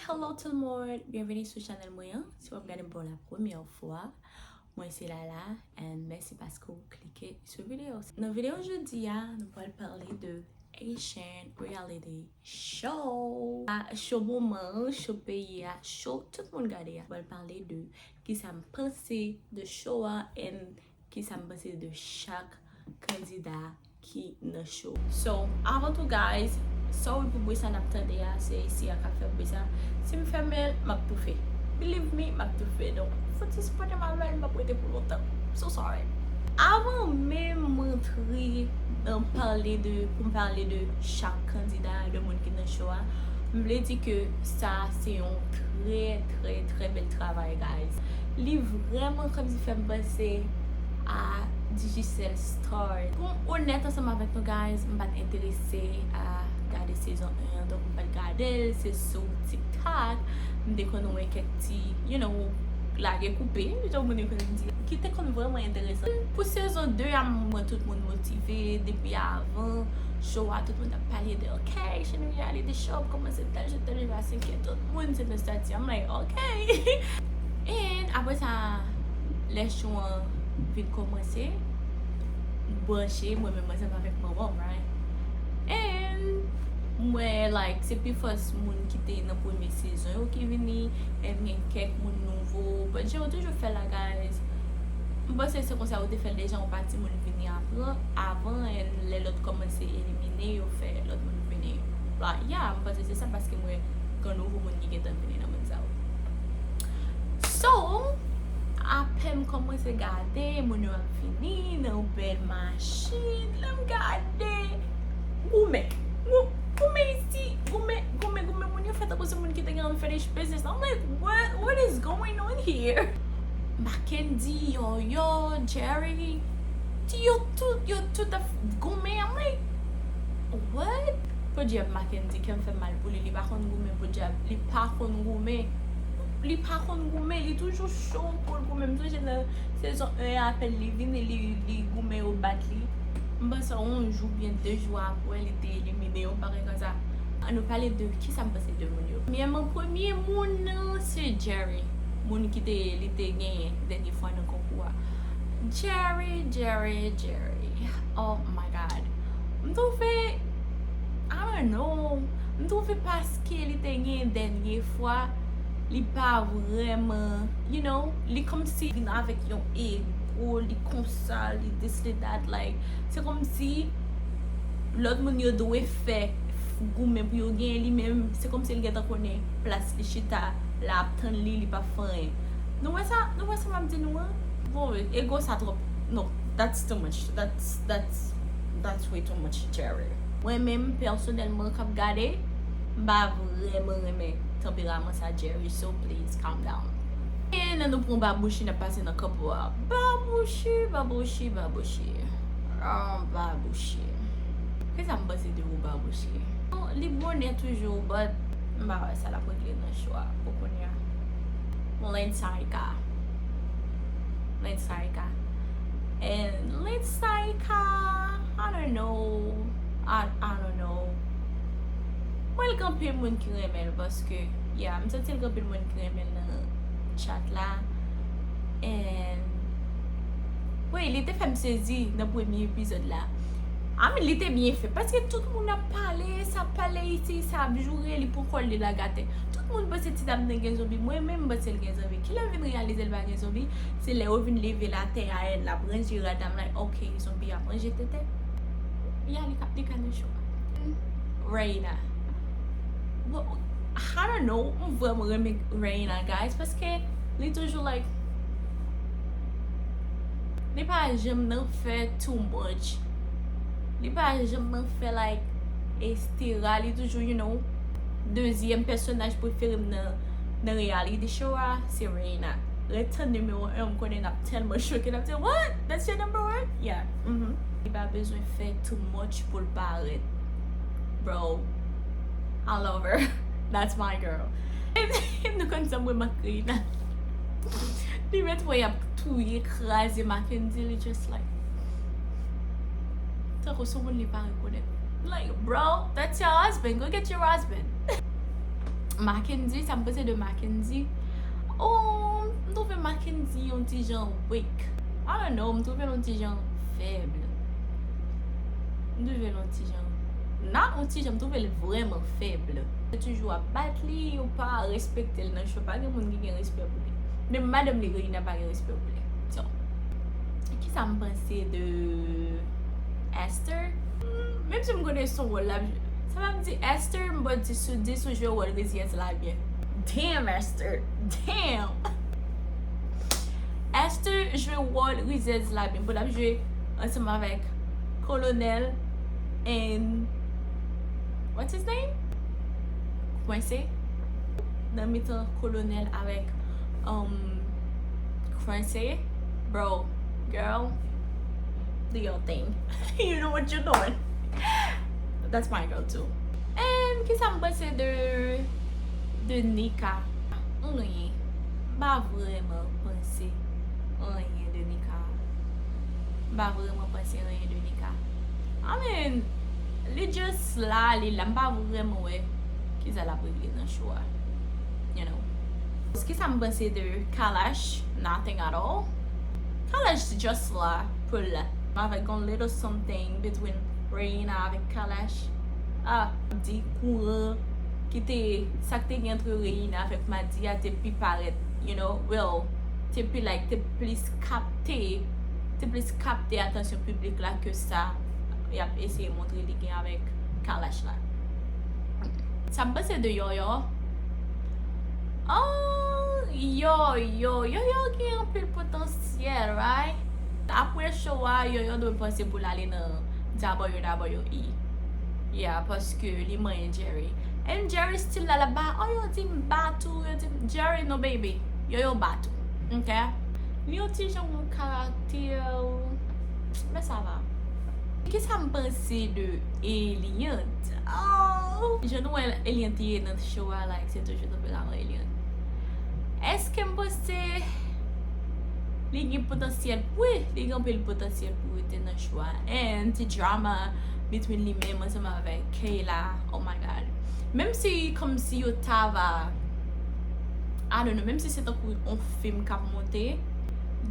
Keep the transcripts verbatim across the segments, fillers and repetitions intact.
Hello tout le monde, byenveni sou chanèl mwen an. Si w ap gade m pou la premyè fwa, mwen se Lala, and mèsi paske w klike sou videyo. Nan videyo jodi a, nou pral pale de Haitian reality show. A, show moman an, show peyi a, show tout moun gade a. Nou pral pale de kisa m panse de show a, and kisa m panse de chak kandida ki nan show. So, avan tou, guys, sorry pou bri sa n ap tande a, se isi a k ap fè bri sa. Si m fèmen l, m ap toufe. Believe me, m ap toufe. Donk, fouti sipòte m avè l, m ap rete pou lontan. So sorry. Avan menm m antre nan pale de, pou m pale de chak kandida, de moun ki nan show a, m vle di ke sa se yon trè, trè, trè bèl travay, guys. Li vrèman kòmsi fè m panse a Digicel Star. Pou m onèt ansanm avèk nou, guys, m pa t enterese a gade sezon en an, donk m pa t gade l, se sou TikTok m te konn wè kèk ti, you know, lage koupe, jan moun yo konn di, ki te konn vrèman enteresan. Pou sezon de a, m wè tout moun motive depi avan show a, tout moun t ap pale de, ok, Haitian reality show ap kòmanse tèl jou, tèl jou, a senkè, tout moun se nan estati. I'm like, ok. And apre sa, lè show an vin kòmanse, m branche, mwen menm ansanm avèk manman m, right? And m wè, like, se pi fòs moun ki te nan premye sezon yo ki vini, and gen kèk moun nouvo. But jan yo toujou fè la, guys, m panse se konsa yo te fè l deja, yon pati moun vini apre, avan, and lè lòt kòmanse elimine, yo fè lòt moun vini. Like, yeah, m panse se sa, paske m wè gen nouvo moun ki gentan vini nan moun sa yo. So, apèn m kòmanse gade, moun yo ap vini nan yon bèl machin. Lè m gade, goumen. Gou-, goumen isi, goumen, goumen, goumen. Moun yo fè tankou se moun ki te gen unfinished business. I'm like, what, what is going on here? Mackendy, Yoyo, Jerry, yo tout, yo tout ap goumen. I'm like, what? Podyab, Mackendy, kè m fè mal pou li. Li pa konn goumen, podyab. Li pa konn goumen. Li pa konn goumen. Li toujou cho pou l goumen. M sonje nan sezon en an, apèn li vini, li, li goumen, yo bat li. M panse yon jou byen de jou apre, li te elimine, yon bagay konsa. An nou pale de kisa m panse de moun yo. Premyèman, premye moun nan, se Jerry. Moun ki te, li te genyen dènye fwa nan konkou a. Jerry, Jerry, Jerry. Oh my God. M twouve, I don't know. M twouve paske li te genyen dènye fwa, li pa vrèman, you know, li kòmsi vin avèk yon ego, li konsa, li this, li that, like, se kòmsi lòt moun yo dwe fè goumen pou yo genyen, li menm, se kòmsi l gentan konnen plas li chita la ap tann li, li p ap fè anyen. Nou wè sa, nou wè sa m ap di nou an? Bon, ego sa twòp. No, that's too much. That's, that's, that's way too much, Jerry. Mwen menm, pèsonèlman, k ap gade, m pa vrèman renmen tanperaman sa, Jerry, so please calm down. E nan nou pran Babouchi, n ap pase nan couple a. Babouchi, Babouchi, Babouchi. Ah, Babouchi. Kisa m panse de ou, Babouchi? Bon, li bonè toujou, but m pa wè sa l ap regle nan show a pou kounye a. Lynn Saïka. Lynn Saïka. And Lynn Saïka, I don't know. I, I don't know. Mwen, l gen anpil moun ki renmen l paske, yeah, m santi l gen anpil moun ki renmen l nan chat la. And, wi, li te fè m sezi nan premye epizòd la. I mean, li te byen fè, paske tout moun ap pale, sa ap pale isi, sa ap joure, li pran kò l, li lage atè. Tout moun panse ti dam nan gen zonbi, mwen menm m panse l gen zonbi. Kilè m vin reyalize l pa gen zonbi? Se lè yo vin leve l atè a, l ap ranje rad la, m like, ok, zonbi ap ranje tete. Ya, li ka, li ka nan cho. Reina. Bon, I don't know, m vrèman renmen Reina, guys, paske li toujou, like, li pa janm nan fè too much. Li pa janm nan fè, like, etsetera. Li toujou, you know, dezyèm pèsonaj prefere m nan, nan reality show a, se Reina. Lè tan nimewo en, m konnen n ap tèlman choke, n ap di, "What? That's your number one?" Yeah. Mm-hmm. Li pa bezwen fè too much pou l parèt. Bro, I love her. That's my girl. Nou konn sa mwen, Makrina. Li mèt wè y ap touye, kraze Mackendy, li just like, tankou se yon moun li pa rekonèt. Like, bro, that's your husband. Go get your husband. Mackendy, sa m panse de Mackendy? Oh, m twouve Mackendy yon ti jan weak. I don't know, m twouve l yon ti jan fèb. M twouve l yon ti jan. Not yon ti jan, m twouve l vrèman fèb. Yo toujou ap bat li, yo pa respekte l nan show, pa gen moun ki gen respè pou li. Menm madanm li, Reina, pa gen respè pou li. So, kisa m panse de Esther? Hmm, menm si m konnen se yon wòl l ap jwe. Sa pa m di Esther, m ba dis sou dis ou jwe wòl rizèz la byen. Damn, Esther! Damn! Esther jwe wòl rizèz la byen. Bon, l ap jwe ansanm avèk Kolonèl and what's his name? Quincy. Nan mitan Kolonèl avèk um, Quincy. Bro, girl, do your thing. You know what you're doing. That's my girl too. And kisa m panse de de Nika? Anyen. M pa vrèman panse anyen de Nika. M pa vrèman panse anyen de Nika. I mean, li just la, li la. M pa vrèman wè kisa l ap regle nan show a. You know. Kisa m panse de Kalash? Nothing at all. Kalash just la pou l la. Avèk yon little something between Reina avèk Kalash. Ah, di kouran ki te, sa k te gen antre Reina avèk Maddy a te pi parèt, you know, real, te pi like, te plis kapte, te plis kapte atansyon piblik la ke sa y ap eseye montre li gen avèk Kalash la. Sa m panse de Yoyo? Oh, Yoyo, Yoyo gen anpil potansyèl, right? Apre show a, Yoyo dwe panse pou l ale nan W W E. Yeah, paske li manyen Jerry. And Jerry still la, l ap ba, oh, yo di m bat ou, yo di m, Jerry, no baby. Yoyo bat ou. Ok? Li yon ti jan yon karaktè, men sa va. Kisa m panse de Eliante? Oh! Jan nou wè Eliante ye nan show a, like, se toujou tanperaman Eliante. Èske m panse li gen potansyèl? Wi, li gen anpil potansyèl pou rete nan show a. And ti drama between li menm ansanm avèk Kayla, oh my God. Menm si kòmsi yo ta va, I don't know, menm si se tankou yon fim k ap monte,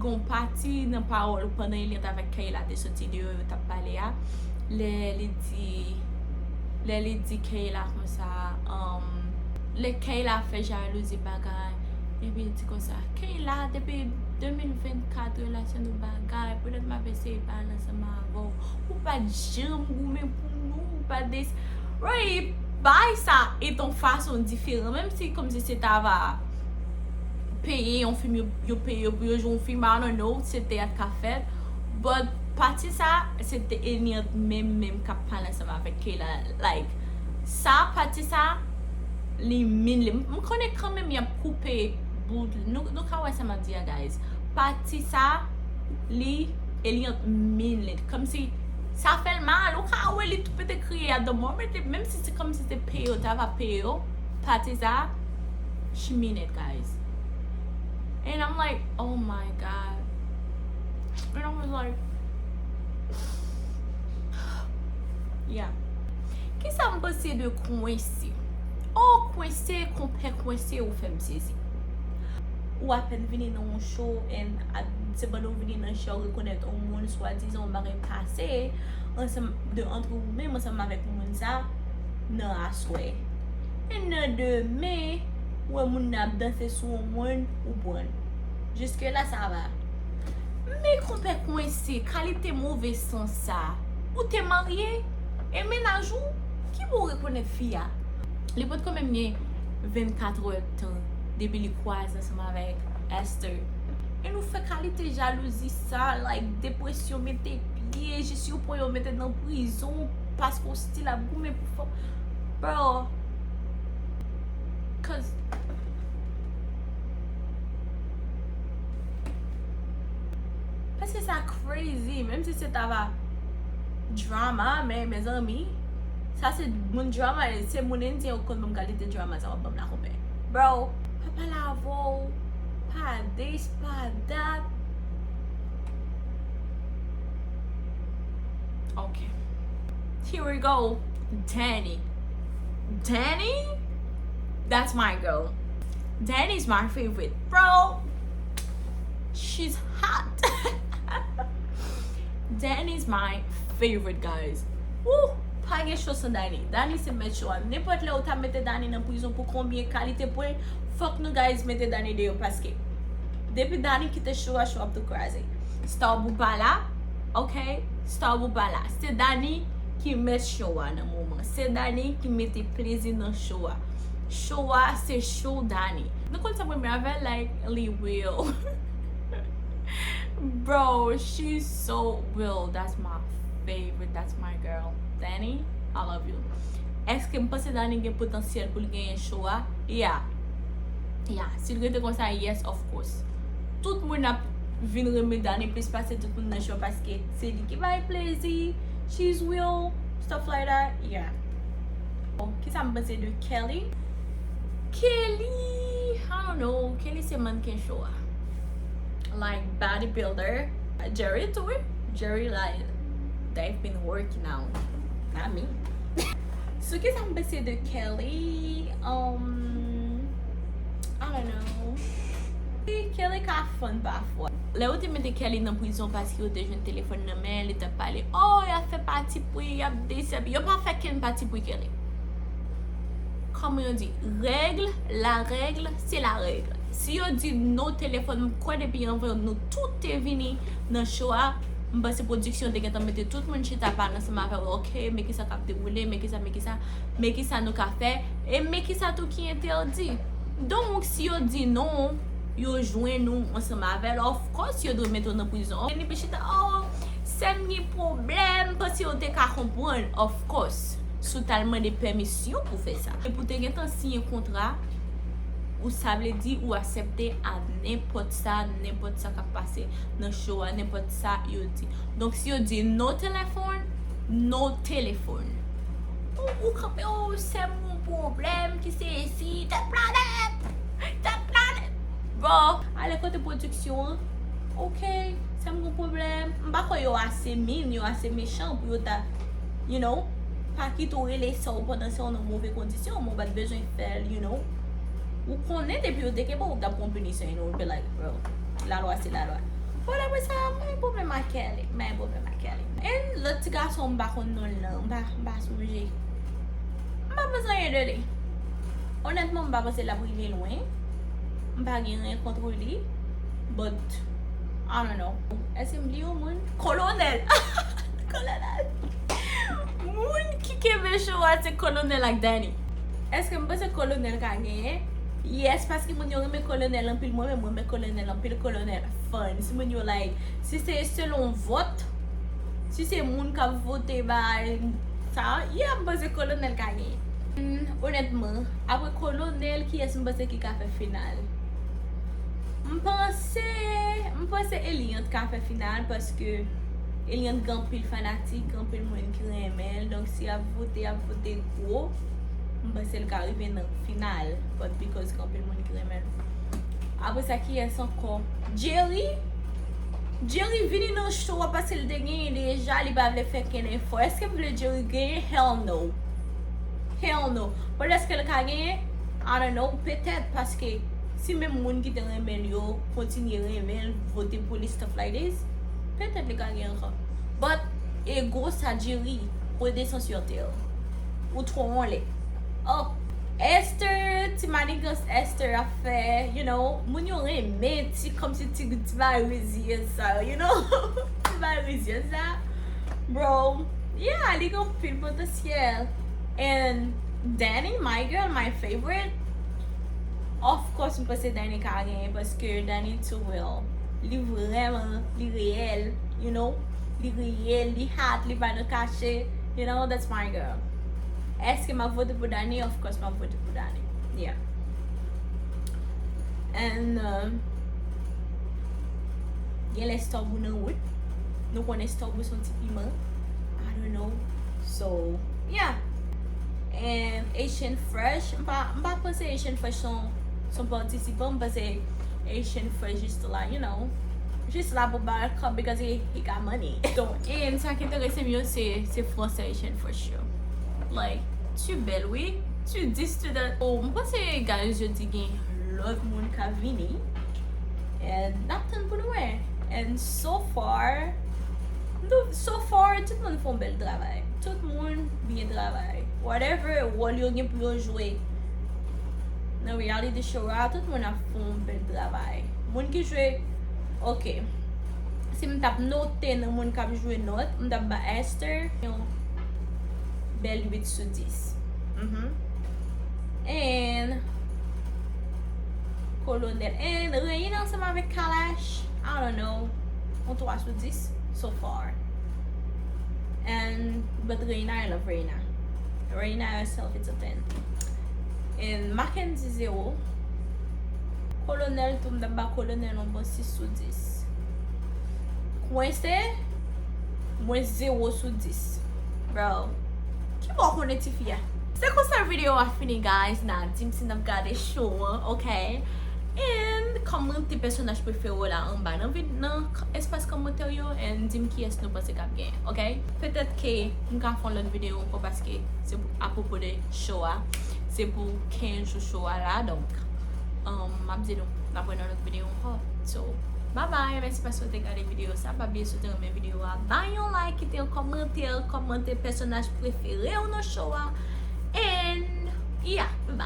gon pati nan pawòl pandan Eliante avèk Kayla te soti deyò, yo t ap pale a, lè li di, lè li di Kayla konsa, um, lè Kayla fè jalouzi bagay, epi li di konsa, Kayla, depi de mil vennkat, relasyon nou bagay, poutèt m ap eseye pale ansanm avè w, ou pa t janm goumen pou nou, ou pa t des-, Ray, bay sa e ton fason diferan, menm si kòmsi se ta va peye yon fim, yo, yo peye yo pou yo jwe yon fim, I don't know, se teyat k ap fèt. But pati sa, se te Eliante menm, menm k ap pale ansanm avèk Kayla. Like, sa, pati sa, li mean li. M, m konnen kanmenm y ap koupe bout. Nou, nou ka wè sa m ap di a, guys. Pati sa, li, Eliante mean li. Kòmsi, sa fè l mal. Ou ka wè li tou pete kriye at the moment. Menm si se kòmsi se peye yo, ta va peye yo. Pati sa, she mean it, guys. And I'm like, oh my God. And I was like, yeah. Kisa m panse de Quincy? Oh, Quincy, konpè Quincy, ou fè m sezi. Ou apèn vini nan yon show, and a, se pandan w vini nan show, w rekonèt yon moun, swadizan yon bagay pase ansanm de, antre ou menm ansanm avèk moun sa nan aswè. E nan demen, ou wè moun nan ap danse sou yon moun, ou pran l. Jiske la, sa va. Men konpè Quincy, kalite move sans sa. Ou te marye? E mennaj ou? Ki bò w rekonèt fi a? Li potko menm gen vennkat è tan depi li kwaze ansanm avèk Esther. E nou fè kalite jalouzi sa, like, depresyon mete pye, jis yo pran yo mete nan prizon, paske w still ap goumen pou fò. Bro. Cause Paske sa crazy, menm si se ta va drama, men mezanmi, sa se moun drama, se moun endyen ou konn ban m kalite drama sa w ap ban m la, konpè. Bro, pa pale avè w, pa this, pa that. Ok. Here we go. Danny. Danny? That's my girl. Dany is my favorite. Bro, she's hot. Dany is my favorite, guys. Woo! Pa gen show san Dany. Dany se mèt show a. Nenpòt lè ou ta mete Dany nan prizon pou konbyen kalite pwen, fòk nou, guys, mete Dany deyò paske depi Dany kite show a, show ap tou kraze. Starboy pa la, ok? Starboy pa la. Se Dany ki mèt show a nan moman. Se Dany ki mete plezi nan show a. Show a se show Dany. Nou konn sa premye avè, like, li real. Bro, she's so real. That's my favorite. That's my girl. Dany, I love you. Èske m panse Dany gen potansyèl pou l genyen show a? Yeah. Yeah. Si l rete konsa, yes, of course. Tout moun ap vin renmen Dany plis pase tout moun nan show paske se li ki bay plezi. She's real, stuff like that. Yeah. Bon, kisa m panse de Kelly? Kelly, I don't know. Kelly se mannequin show a. Like bodybuilder. Jerry tou, wi. Jerry, like, they've been working out. Not me. So, kisa m panse de Kelly? Um, I don't know. Kelly ka fun pafwa. Lè yo te mete Kelly nan prizon paske yo te jwenn telefòn nan men l, li t ap pale, oh, y ap fè pati pri, y ap desi, yo pa fè kenn pati pri Kelly. Kòman yo di? Règle, la règle, c'est la règle. Si yo di no telefòn, m kwè depi anvan nou tout te vini nan show a, m panse pwodiksyon te gentan mete tout moun chita pale ansanm avè yo, ok, men kisa k ap dewoule, men kisa, men kisa, men kisa nou ka fè, e men kisa tou ki entèdi. Donk, si yo di non, yo jwenn nou ansanm avè l, of course, yo dwe mete w nan prizon. Ni pe chita, oh, sè m gen pwoblèm, paske yo te ka konprann, of course, si w t al mande pèmisyon pou fè sa. E pou te gentan siyen kontra, ou sa vle di ou aksepte a nenpòt sa, nenpòt sa k ap pase nan show a, nenpòt sa yo di. Donk, si yo di no telefòn, no telefòn. Ou, ou kanpe, oh, sè m gon pwoblèm, ki se isi, tèt planèt, tèt planèt. Bon, ale kote pwodiksyon an. Ok, sè m gon pwoblèm. M pa kwè yo ase min, yo ase mechan pou yo ta, you know, pa kite w rele sè w pandan sè w nan move kondisyon, men w pa t bezwen fè l, you know. Ou konnen depi yo te kenbe w, w t ap pran pinisyon, you know, be like, bro, lalwa se lalwa. Bon, apre sa, mwen gen pwoblèm ak Kelly, mwen gen pwoblèm ak Kelly. And lòt ti gason, m pa konn non l nan, m pa, m pa sonje. M pa panse anyen de li. Onètman, m pa panse l ap rive lwen. M pa gen anyen kont li. But, I don't know. Èske m bliye yon moun? Kolonèl! Kolonèl! Moun ki kenbe show a se Kolonèl ak Dany. Èske m panse Kolonèl ka genyen? Yes, paske moun yo renmen Kolonèl anpil. Mwen menm, mwen renmen Kolonèl anpil. Kolonèl fun. Si moun yo like, si se selon vòt, si se moun k ap vote bay sa, yeah, m panse Kolonèl ka genyen. Hmm, onètman, apre Kolonèl, kiyès m panse ki ka fè final? M panse, m panse Eliante ka fè final paske Eliante gen anpil fanatik, gen anpil moun ki renmen l. Donk, si y ap vote, y ap vote gwo, m panse l ka rive nan final. But because gen anpil moun ki renmen l. Apre sa, kiyès ankò? Jerry? Jerry vini nan show a paske l te genyen deja, li pa vle fè kenn efò. Èske m vle Jerry genyen? Hell no. Hell no. But èske l ka genyen? I don't know. Petèt, paske si menm moun ki te renmen l yo kontinye renmen l, vote pou li, stuff like this, petèt li ka genyen ankò. But, ego sa, Jerry, redesan sur terre. Ou twò anlè. Oh, Esther, ti manigans Esther ap fè, you know, moun yo renmen ti, kòmsi ti, ti bagay reziyen sa, you know, ti bagay reziyen sa. Bro, yeah, li gen anpil potansyèl. And Dany, my girl, my favorite. Of course, m panse Dany ka genyen paske Dany too real. Li vrèman, li reyèl, you know. Li reyèl, li hot, li pa nan kache. You know, that's my girl. Èske m ap vote pou Dany? Of course, m ap vote pou Dany. Yeah. And, um, gen lè Starboy nan wout. Nou konnen Starboy se yon ti piman. I don't know. So, yeah. And Asian Fresh, m pa, m pa panse Asian Fresh son, son patisipan, m panse Asian Fresh just la, you know. Just la pou backup because he, he got money. So, and sa ki enterese m yo, se, se Fransè Asian Fresh yo. Like, ti bèl, wi. Sou dis student. Oh, m panse, guys, yo di gen lòt moun k ap vini. And n ap tann pou nou wè. And so far, nou, so far, tout moun fè yon bèl travay. Tout moun byen travay. Whatever wòl yo gen pou yo jwe nan reality show a, tout moun ap fè yon bèl travay. Moun ki jwe, ok. Si m t ap note nan moun k ap jwe nòt, m t ap ba Esther yon bèl uit sou dis. Mhm. And Kolonèl. And Reina ansanm avèk Kalash, I don't know, yon twa sou dis so far. And, but Reina, I love Reina. Reina herself, it's a ten. And Mackenzie, zewo. Kolonèl tou, m t ap ba Kolonèl yon bon sis sou dis. Kwense, mwen zewo sou dis. Bro, ki bò w konnen tifi a? Se konsa videyo a fini, guys. N a di m si n ap gade show an, ok? And kòmante pèsonaj prefere w la anba nan vid-, nan k-, espas kòmantè yo, and di m kiyès nou panse k ap genyen, ok? Petèt ke m ka fè yon lòt videyo ankò paske se pou, apwopo de show a. Se pou kenz jou show a la, donk, um, m ap di nou, n ap wè nan lòt videyo ankò. So, bye bye, mèsi paske w te gade videyo sa. Pa bliye si w te renmen videyo a, bay yon like, kite yon kòmantè, kòmante pèsonaj prefere w nan show a. And, yeah, bye bye.